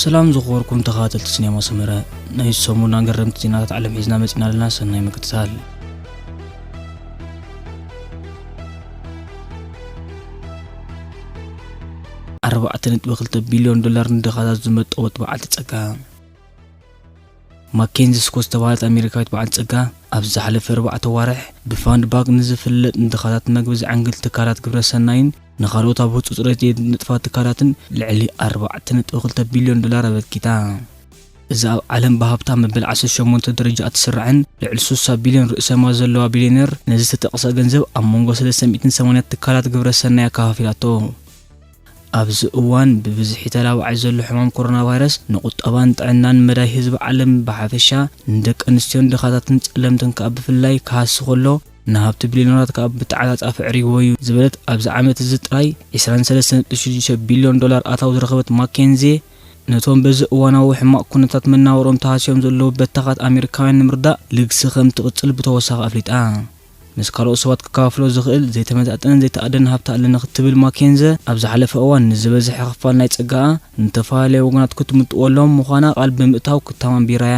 ሰላም ዝኸበርኩም ተኸታተልቲ ሲኔማ ሰመረ፣ ናይ ሰሙን ኣገረምቲ ዜናታት ዓለም ሒዝና መጺና ኣለና። ሰናይ ምክትታል። ኣርባዕተ ነጥቢ ክልተ ቢልዮን ዶላር ንድኻታት ዝመጠወት በዓልቲ ጸጋ። ማኬንዚ ስኮት ዝተባህለት ኣሜሪካዊት በዓል ጸጋ፣ ኣብ ዝሓለፈ ኣርባዕተ ዋርሕ ብፋንድ ባክ ንዝፍለጥ ንድኻታት መግቢ ዘዐንግል ትካላት ግብረ ሰናይን ንኻልኦት ኣብ ህጹጽ ረድኤት ዝነጥፋ ትካላትን ልዕሊ ኣርባዕተ ነጥቢ ክልተ ቢልዮን ዶላር ኣበርኪታ። እዚ ኣብ ዓለም ብሃብታ መበል ዓሰርተ ሸሞንተ ደረጃ እትስራዕን ልዕሊ ስሳ ቢልዮን ርእሰ ማል ዘለዋ ቢልዮነር፣ ነዚ ዝተጠቕሰ ገንዘብ ኣብ መንጎ ሰለስተ ሚእትን ሰማንያን ትካላት ግብረ ሰናይ ኣከፋፊላቶ። ኣብዚ እዋን ብብዝሒ ተላባዒ ዘሎ ሕማም ኮሮና ቫይረስ ንቁጠባን ጥዕናን መዳይ ህዝቢ ዓለም ብሓፈሻ ንደቂ ኣንስትዮን ድኻታትን ጸለምትን ከኣ ብፍላይ ክሃሲ ከሎ፣ ንሃብቲ ቢልዮነራት ከኣ ብተዓጻጻፊ ኣዕሪግዎ እዩ ዝበለት ኣብዚ ዓመት እዚ ጥራይ ዕስራን ሰለስተን ነጥቢ ሽዱሽተ ቢልዮን ዶላር ኣታዊ ዝረኸበት ማኬንዜ፣ ነቶም በዚ እዋናዊ ሕማቕ ኩነታት መናበሮም ተሃስዮም ዘለዉ በታኻት ኣሜሪካውያን ንምርዳእ ልግሲ ከም ትቕጽል ብተወሳኺ ኣፍሊጣ። ምስ ካልኦት ሰባት ክከፋፍሎ ዝኽእል ዘይተመጣጠነን ዘይተኣደነ ሃብቲ ኣለኒ ክትብል ማኬንዘ፣ ኣብ ዝሓለፈ እዋን ንዝበዝሐ ክፋል ናይ ጸጋኣ ንተፈላለየ ወገናት ክትምጥወሎም ምዃና ቃል ብምእታው ክተማንቢራያ።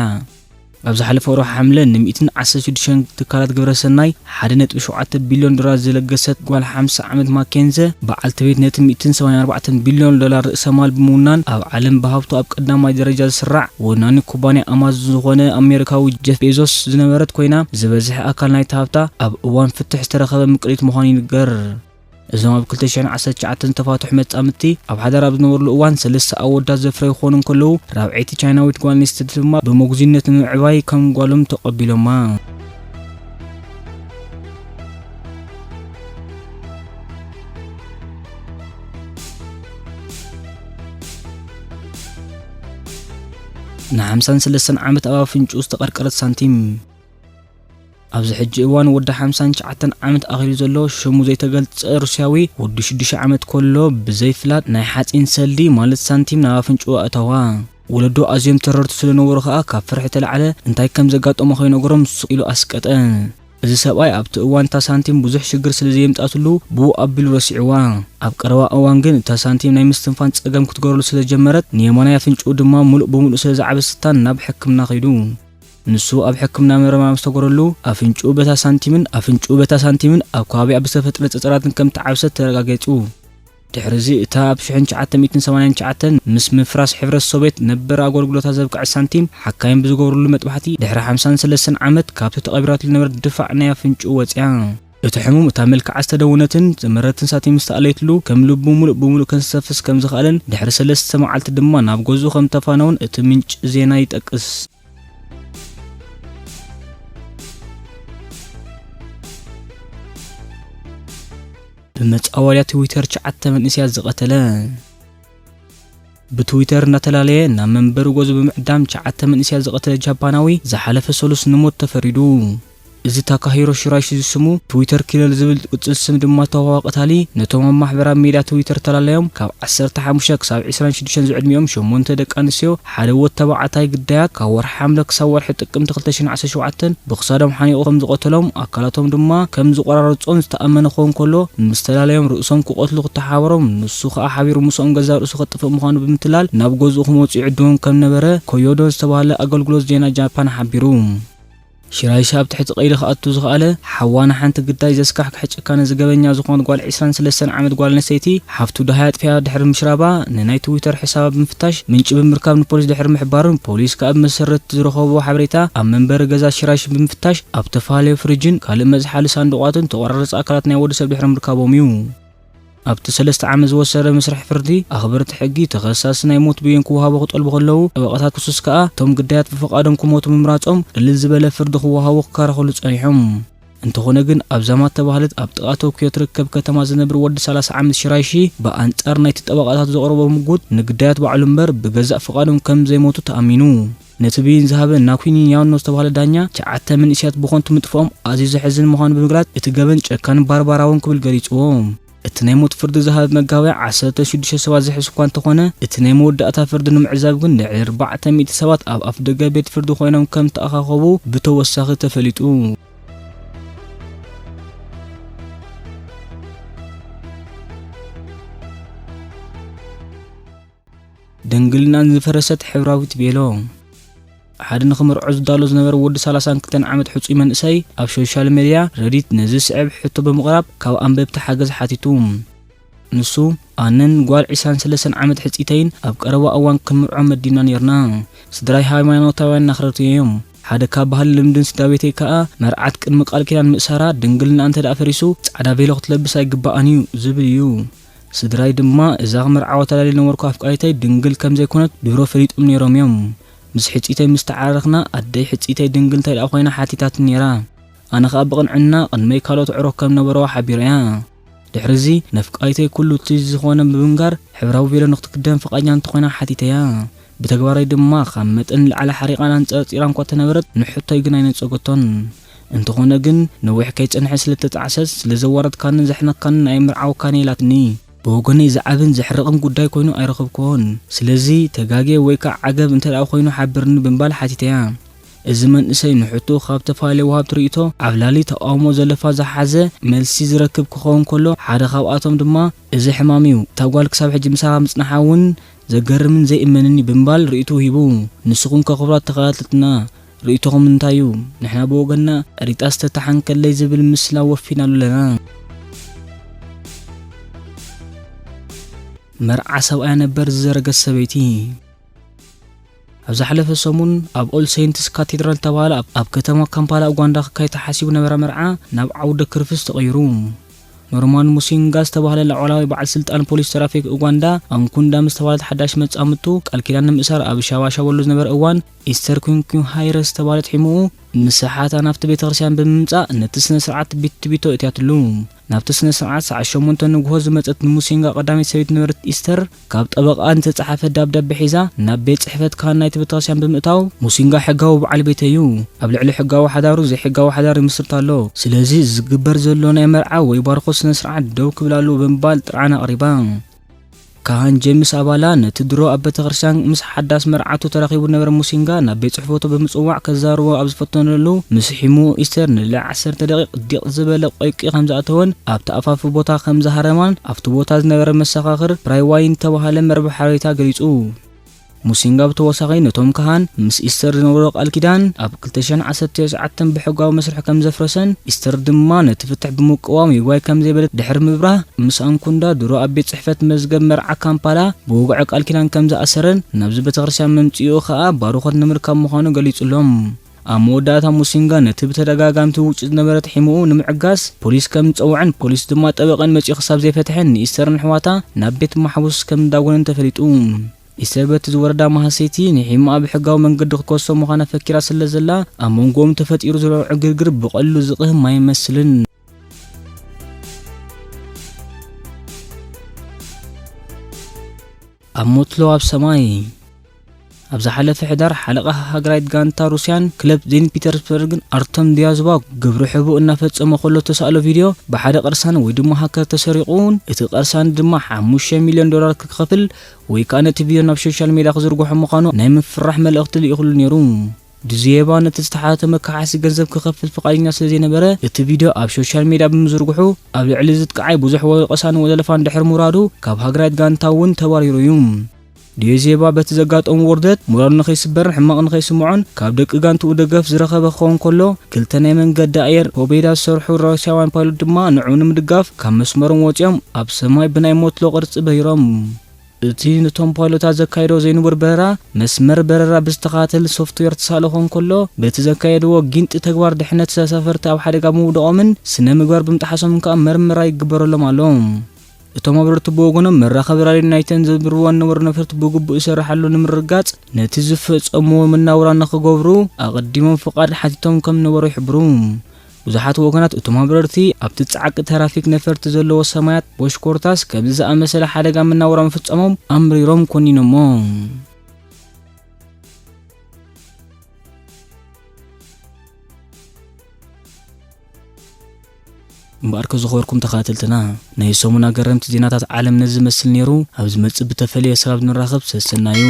ኣብ ዝሓለፈ ወርሒ ሓምለ ንሚእትን ዓሰርተ ሽዱሽተን ትካላት ግብረ ሰናይ ሓደ ነጥቢ ሸውዓተ ቢልዮን ዶላር ዝለገሰት ጓል ሓምሳ ዓመት ማኬንዘ፣ በዓልቲ ቤት ነቲ ሚእትን ሰማንያን ኣርባዕተን ቢልዮን ዶላር ርእሰ ማል ብምውናን ኣብ ዓለም ብሃብቱ ኣብ ቀዳማይ ደረጃ ዝስራዕ ወናኒ ኩባንያ ኣማዞን ዝኾነ ኣሜሪካዊ ጀፍ ቤዞስ ዝነበረት ኮይና፣ ዝበዝሐ ኣካል ናይቲ ሃብታ ኣብ እዋን ፍትሕ ዝተረኸበ ምቅሊት ምዃኑ ይንገር። እዞም ኣብ ክልተ ሽሕን ዓሰርተ ትሽዓተን ዝተፋትሑ መጻምድቲ ኣብ ሓዳር ኣብ ዝነበሩሉ እዋን ሰለስተ ኣወዳት ዘፍረዩ ክኾኑ እንከለዉ፣ ራብዐይቲ ቻይናዊት ጓል ኣንስተይቲ ድማ ብምጉዝይነት ንምዕባይ ከም ጓሎም ተቐቢሎማ። ንሓምሳን ሰለስተን ዓመት ኣብ ኣፍንጭኡ ዝተቐርቀረት ሳንቲም። ኣብዚ ሕጂ እዋን ወዲ ሓምሳን ትሽዓተን ዓመት ኣኺሉ ዘሎ ሽሙ ዘይተገልጸ ሩስያዊ፣ ወዲ ሽዱሽተ ዓመት ከሎ ብዘይፍላጥ ናይ ሓጺን ሰልዲ ማለት ሳንቲም ናብ ኣፍንጭኡ ኣእተዋ። ወለዱ ኣዝዮም ተረርቲ ስለነበሩ ከኣ ካብ ፍርሒ ተላዕለ እንታይ ከም ዘጋጠሞ ከይነገሮም ስቕ ኢሉ ኣስቀጠ። እዚ ሰብኣይ ኣብቲ እዋን እታ ሳንቲም ብዙሕ ሽግር ስለ ዘየምጽኣትሉ ብኡ ኣቢሉ ረሲዕዋ። ኣብ ቀረባ እዋን ግን እታ ሳንቲም ናይ ምስትንፋን ጸገም ክትገብረሉ ስለ ዝጀመረት ንየማናይ ኣፍንጭኡ ድማ ምሉእ ብምሉእ ስለ ዝዓበሰታ ናብ ሕክምና ከይዱ። ንሱ ኣብ ሕክምና መርመራ ምስ ተገረሉ ኣፍንጭኡ በታ ሳንቲምን ኣፍንጭኡ በታ ሳንቲምን ኣብ ከባቢኣ ብዝተፈጥረ ጸጸራትን ከም ተዓብሰት ተረጋገጹ። ድሕሪ እዚ እታ ኣብ ሽሕን ትሽዓተ ሚእትን ሰማንያን ትሽዓተን ምስ ምፍራስ ሕብረት ሶቬት ነበር ኣገልግሎታ ዘብቅዐት ሳንቲም ሓካይም ብዝገብርሉ መጥባሕቲ ድሕሪ ሓምሳን ሰለስተን ዓመት ካብቲ ተቐቢራትሉ ዝነበረት ድፋዕ ናይ ኣፍንጭኡ ወጺኣ። እቲ ሕሙም እታ መልክዓ ዝተደወነትን ዘመረትን ሳንቲም ምስ ተኣለየትሉ ከም ልቡ ምሉእ ብምሉእ ከንሰፍስ ከም ዝኸኣለን ድሕሪ ሰለስተ መዓልቲ ድማ ናብ ገዝኡ ከም ተፋነውን እቲ ምንጪ ዜና ይጠቅስ። ብመጻወድያ ትዊተር ትሽዓተ መንእሰያት ዝቐተለ። ብትዊተር እናተላለየ ናብ መንበሪ ገዝኡ ብምዕዳም ትሽዓተ መንእሰያት ዝቐተለ ጃፓናዊ ዝሓለፈ ሰሉስ ንሞት ተፈሪዱ። እዚ ታካሂሮ ሺራይሺ ዝስሙ ትዊተር ኪለር ዝብል ቅጽል ስም ድማ ተዋዋ ቀታሊ ነቶም ኣብ ማሕበራዊ ሜድያ ትዊተር ተላለዮም ካብ ዓሰርተ ሓሙሽተ ክሳብ ዕስራን ሽዱሽተን ዝዕድሚኦም ሸሞንተ ደቂ ኣንስትዮ ሓደ ወድ ተባዕታይ ግዳያት ካብ ወርሒ ሓምለ ክሳብ ወርሒ ጥቅምቲ ክልተ ሽሕን ዓሰርተ ሸውዓተን ብክሳዶም ሓኒቑ ከም ዝቐተሎም ኣካላቶም ድማ ከም ዝቆራረጾን ዝተኣመነ ክኸውን ከሎ ምስ ተላለዮም ርእሶም ክቐትሉ ክተሓባበሮም ንሱ ከኣ ሓቢሩ ምስኦም ገዛእ ርእሱ ከጥፍእ ምዃኑ ብምትላል ናብ ገዝኡ ክመጹ ይዕድሞም ከም ነበረ ኮዮዶ ዝተባህለ ኣገልግሎት ዜና ጃፓን ሓቢሩ። ሺራይሺ ኣብ ትሕቲ ቀይዲ ክኣቱ ዝኸኣለ ሓዋ ንሓንቲ ግዳይ ዘስካሕክሕ ጭካነ ዝገበኛ ዝኾነት ጓል ዕስራን ሰለስተን ዓመት ጓል ኣንስተይቲ ሓፍቱ ደሃይ ኣጥፊኣ ድሕሪ ምሽራባ ንናይ ትዊተር ሕሳባ ብምፍታሽ ምንጪ ብምርካብ ንፖሊስ ድሕሪ ምሕባሩን ፖሊስ ከኣ ብመሰረት ዝረኸቦ ሓበሬታ ኣብ መንበሪ ገዛ ሺራይሺ ብምፍታሽ ኣብ ተፈላለዩ ፍሪጅን ካልእ መዝሓሊ ሳንዱቓትን ተቆራረጸ ኣካላት ናይ ወዲ ሰብ ድሕሪ ምርካቦም እዩ። ኣብቲ ሰለስተ ዓመት ዝወሰደ መስርሕ ፍርዲ፣ ኣኽበርቲ ሕጊ ተኸሳሲ ናይ ሞት ብይን ክወሃቦ ክጠልቡ ከለዉ፣ ጠበቓታት ክሱስ ከኣ እቶም ግዳያት ብፍቓዶም ክሞቱ ምምራጾም ቅልል ዝበለ ፍርዲ ክወሃቦ ክከራኸሉ ጸኒሖም። እንተኾነ ግን፣ ኣብ ዛማ እተባህለት ኣብ ጥቓ ቶክዮ ትርከብ ከተማ ዝነብር ወዲ ሰላሳ ዓመት ሺራይሺ፣ ብኣንጻር ናይቲ ጠበቓታት ዘቕረቦ ምጉት፣ ንግዳያት ባዕሉ እምበር ብገዛእ ፍቓዶም ከም ዘይሞቱ ተኣሚኑ። ነቲ ብይን ዝሃበ ናኩኒ ያኖ ዝተባህለ ዳኛ፣ ትሽዓተ መንእሰያት ብኸንቱ ምጥፍኦም ኣዝዩ ዘሕዝን ምዃኑ ብምግላጽ፣ እቲ ገበን ጨካንን ባርባራውን ክብል ገሊጽዎ። እቲ ናይ ሞት ፍርዲ ዝሃበ መጋባእያ ዓሰርተ ሽዱሽተ ሰባት ዝሕዝ እኳ እንተኾነ፣ እቲ ናይ መወዳእታ ፍርዲ ንምዕዛብ ግን ልዕሊ ኣርባዕተ ሚእቲ ሰባት ኣብ ኣፍደገ ቤት ፍርዲ ኮይኖም ከም ተኣኻኸቡ ብተወሳኺ ተፈሊጡ። ድንግልናን ዝፈረሰት ሕብራዊት ቤሎ። ሓደ ንኽምርዖ ዝዳሎ ዝነበረ ወዲ ሰላሳን ክልተን ዓመት ሕጹይ መንእሰይ ኣብ ሶሻል ሜድያ ረዲት ነዚ ስዕብ ሕቶ ብምቕራብ ካብ ኣንበብቲ ሓገዝ ሓቲቱ። ንሱ፣ ኣነን ጓል ዒስራን ሰለስተን ዓመት ሕጺተይን ኣብ ቀረባ እዋን ክንምርዖ መዲብና ኔርና። ስድራይ ሃይማኖታውያን ኣኽረርቲ እዮም። ሓደ ካብ ባህልን ልምድን ስድራ ቤተይ ከኣ መርዓት ቅድሚ ቃል ኪዳን ምእሳራ ድንግልና እንተ ደኣ ፈሪሱ ጻዕዳ ቬሎ ክትለብስ ኣይግባኣን እዩ ዝብል እዩ። ስድራይ ድማ እዛ ክምርዓዋ ተዳልየ ዝነበርኩ ኣፍቃሪተይ ድንግል ከም ዘይኮነት ድሮ ፈሊጦም ኔሮም እዮም። ምስ ሕጺተይ ምስ ተዓራረኽና ኣደይ ሕጺተይ ድንግል እንታይ ደኣ ኮይና ሓቲታትኒ ኔራ። ኣነ ኸኣ ብቕንዕና ቅድመይ ካልኦት ኣዕሩኽ ከም ነበረዋ ሓቢረያ። ድሕርዚ ነፍቃይተይ ኩሉ እቲ ዝኾነ ብምንጋር ሕብራዊ ቬሎ ንክትክደን ፍቓድኛ እንተኾይና ሓቲተያ። ብተግባራይ ድማ ካብ መጠን ንላዕሊ ሓሪቓን ኣንጸርጺራን እኳ ተነበረት ንሕቶይ ግን ኣይነጸገቶን። እንተኾነ ግን ነዊሕ ከይጸንሐ ስለ ተጣዕሰት ስለ ዘዋረድካንን ዘሕነኽካንን ኣይምርዓወካን ኢላትኒ። ብወገነይ ዝዓብን ዘሕርቕን ጉዳይ ኮይኑ ኣይረኸብኩዎን። ስለዚ ተጋግየ ወይ ከዓ ዓገብ እንተ ደኣ ኮይኑ ሓብርኒ ብምባል ሓቲተያ። እዚ መንእሰይ ንሕቶ ካብ ተፈላለየ ወሃብቲ ርእይቶ ዓብላሊ ተቃውሞ ዘለፋ ዝሓዘ መልሲ ዝረክብ ክኸውን ከሎ፣ ሓደ ካብኣቶም ድማ፣ "እዚ ሕማም እዩ፣ እታ ጓል ክሳብ ሕጂ ምሳኻ ምጽንሓ እውን ዘገርምን ዘይእመንን እዩ" ብምባል ርእይትኡ ሂቡ። ንስኹም ከ ክቡራት ተኸታተልትና፣ ርእይቶኹም እንታይ እዩ? ንሕና ብወገንና ሪጣ ዝተተሓንከለይ ዝብል ምስላ ወፊናሉ ኣለና። መርዓ ሰብኣያ ነበር ዝዘረገት ሰበይቲ። ኣብ ዝሓለፈ ሰሙን ኣብ ኦል ሴንትስ ካቴድራል ተባሃለ ኣብ፣ ኣብ ከተማ ካምፓላ ኡጋንዳ ክካየድ ተሓሲቡ ነበረ መርዓ ናብ ዓውደ ክርፍስ ተቐይሩ። ኖርማን ሙሲንጋ ዝተባህለ ላዕለዋይ በዓል ስልጣን ፖሊስ ትራፊክ ኡጋንዳ ኣንኩንዳ ምስ ተባህለት ሓዳሽ መጻምድቱ ቃል ኪዳን ንምእሳር ኣብ ሻባሻበሉ ዝነበረ እዋን ኢስተር ኩንኩ ሃይረ ዝተባህለት ሒሙኡ ምስ ሰሓታ ናብቲ ቤተ ክርስቲያን ብምምጻእ ነቲ ስነ ስርዓት ቢትቢቶ እትያትሉ። ናብቲ ስነ ስርዓት ሰዓት ሸሞንተ ንግሆ ዝመጸት ንሙሲንጋ ቀዳመይቲ ሰበይቲ ነበረት ኢስተር ካብ ጠበቃኣ ንተጻሓፈ ደብዳቤ ሒዛ ናብ ቤት ጽሕፈት ካህን ናይቲ ቤተክርስትያን ብምእታው፣ ሙሲንጋ ሕጋዊ በዓል ቤተይ እዩ። ኣብ ልዕሊ ሕጋዊ ሓዳሩ ዘይሕጋዊ ሓዳር ይምስርት ኣሎ። ስለዚ ዝግበር ዘሎ ናይ መርዓ ወይ ባርኾት ስነ ስርዓት ደው ክብል ኣለዎ ብምባል ጥርዓን ኣቕሪባ። ካህን ጄምስ ኣባላ ነቲ ድሮ ኣብ ቤተክርስትያን ምስ ሓዳስ መርዓቱ ተራኺቡ ዝነበረ ሙሲንጋ ናብ ቤት ጽሕፈቱ ብምጽዋዕ ከዛርቦ ኣብ ዝፈተነሉ፣ ምስ ሒሙ ኢስተር ንልዕሊ ዓሰርተ ደቂቕ ዲቕ ዝበለ ቆይቂ ከም ዝኣተወን ኣብቲ ኣፋፊ ቦታ ከም ዝሃረማን ኣብቲ ቦታ ዝነበረ መሰኻኽር ፕራይዋይን ዝተባህለ መርበብ ሓበሬታ ገሊጹ። ሙሲንጋ ብተወሳኺ ነቶም ካህን ምስ ኢስተር ዝነበሮ ቃል ኪዳን ኣብ ክልተ ሽሕን ዓሰርተ ትሽዓተን ብሕጋዊ መስርሕ ከም ዘፍረሰን፣ ኢስተር ድማ ነቲ ፍትሕ ብምቅዋም ይግባይ ከም ዘይበለት ድሕሪ ምብራህ፣ ምስ ኣንኩንዳ ድሮ ኣብ ቤት ጽሕፈት መዝገብ መርዓ ካምፓላ ብወግዒ ቃል ኪዳን ከም ዝኣሰረን፣ ናብዚ ቤተክርስትያን መምጽኢኡ ኸኣ ባርኾት ንምርካብ ምዃኑ ገሊጹሎም። ኣብ መወዳእታ ሙሲንጋ ነቲ ብተደጋጋሚ ትውጭ ዝነበረት ሒሙኡ ንምዕጋስ ፖሊስ ከም ዝጸውዐን፣ ፖሊስ ድማ ጠበቐን መጺኡ ክሳብ ዘይፈትሐን ንኢስተርን ኣሕዋታ ናብ ቤት ማሕቡስ ከም ዝዳጎነን ተፈሊጡ። ኢስተር በቲ ዝወረዳ መሃሰይቲ ንሒሙኣ ብሕጋዊ መንገዲ ክትከሶ ምዃና ፈኪራ ስለ ዘላ፣ ኣብ መንጎኦም ተፈጢሩ ዘሎ ዕግርግር ብቐሊሉ ዝቕህም ኣይመስልን። ኣብ ሞትሎ ኣብ ሰማይ። ኣብ ዝሓለፈ ሕዳር ሓለቓ ሃገራዊት ጋንታ ሩስያን ክለብ ዜኒት ፒተርስበርግን ኣርተም ዲያዝባ ግብረ ሕቡእ እናፈጸመ ከሎ ተሳእሎ ቪድዮ ብሓደ ቅርሳን ወይ ድማ ሃከር ተሰሪቑን እቲ ቅርሳን ድማ ሓሙሽተ ሚልዮን ዶላር ክኸፍል ወይ ከኣ ነቲ ቪድዮ ናብ ሶሻል ሜድያ ክዝርግሖ ምዃኑ ናይ ምፍራሕ መልእኽቲ ልኢኹሉ ነይሩ። ድዝየባ ነቲ ዝተሓተ መከሓሲ ገንዘብ ክኸፍል ፍቓደኛ ስለ ዘይነበረ፣ እቲ ቪድዮ ኣብ ሶሻል ሜድያ ብምዝርግሑ፣ ኣብ ልዕሊ ዝጥቃዓይ ብዙሕ ወቀሳን ወለፋን ድሕሪ ምውራዱ፣ ካብ ሃገራዊት ጋንታ እውን ተባሪሩ እዩ። ድየዜባ በቲ ዘጋጠሙ ውርደት፣ ሞራሉ ንኸይስበርን ሕማቕ ንኸይስምዖን፣ ካብ ደቂ ጋንትኡ ደገፍ ዝረኸበ ክኸውን ከሎ፣ ክልተ ናይ መንገዲ ኣየር ፖቤዳ ዝሰርሑ ሩስያውያን ፓይሎት ድማ ንዕኡ ንምድጋፍ ካብ መስመሮም ወጺኦም ኣብ ሰማይ ብናይ ሞትሎ ቅርጺ በሪሮም። እቲ ነቶም ፓይሎታት ዘካየዶ ዘይንቡር በረራ፣ መስመር በረራ ብዝተኸታተል ሶፍትዌር ተሳእሎ ክኸውን ከሎ፣ በቲ ዘካየድዎ ጊንጢ ተግባር ድሕነት ተሳፈርቲ ኣብ ሓደጋ ብምውዳቖምን ስነ ምግባር ብምጥሓሶምን ከኣ መርመራ ይግበረሎም ኣሎ። እቶም ኣበረርቲ ብወገኖም፣ መራኸቢ ራድዮ ናይተን ዘንብርወን ዝነበሩ ነፈርቲ ብግቡእ ይሰርሓሉ ንምርግጋጽ፣ ነቲ ዝፈጸምዎ መናውራ ንኽገብሩ ኣቐዲሞም ፍቓድ ሓቲቶም ከም ዝነበሩ ይሕብሩ። ብዙሓት ወገናት፣ እቶም ኣበረርቲ ኣብቲ ጻዕቂ ትራፊክ ነፈርቲ ዘለዎ ሰማያት ቦሽኮርታስ ከምዚ ዝኣመሰለ ሓደጋ መናውራ ምፍጻሞም ኣምሪሮም ኮኒኖሞ። እምበኣርከ ዝኸበርኩም ተኸታተልትና፣ ናይ ሰሙን ኣገረምቲ ዜናታት ዓለም ነዚ ዝመስል ነይሩ። ኣብ ዝመጽእ ብተፈለየ ሰባብ ንራኸብ። ሰሰናዩ።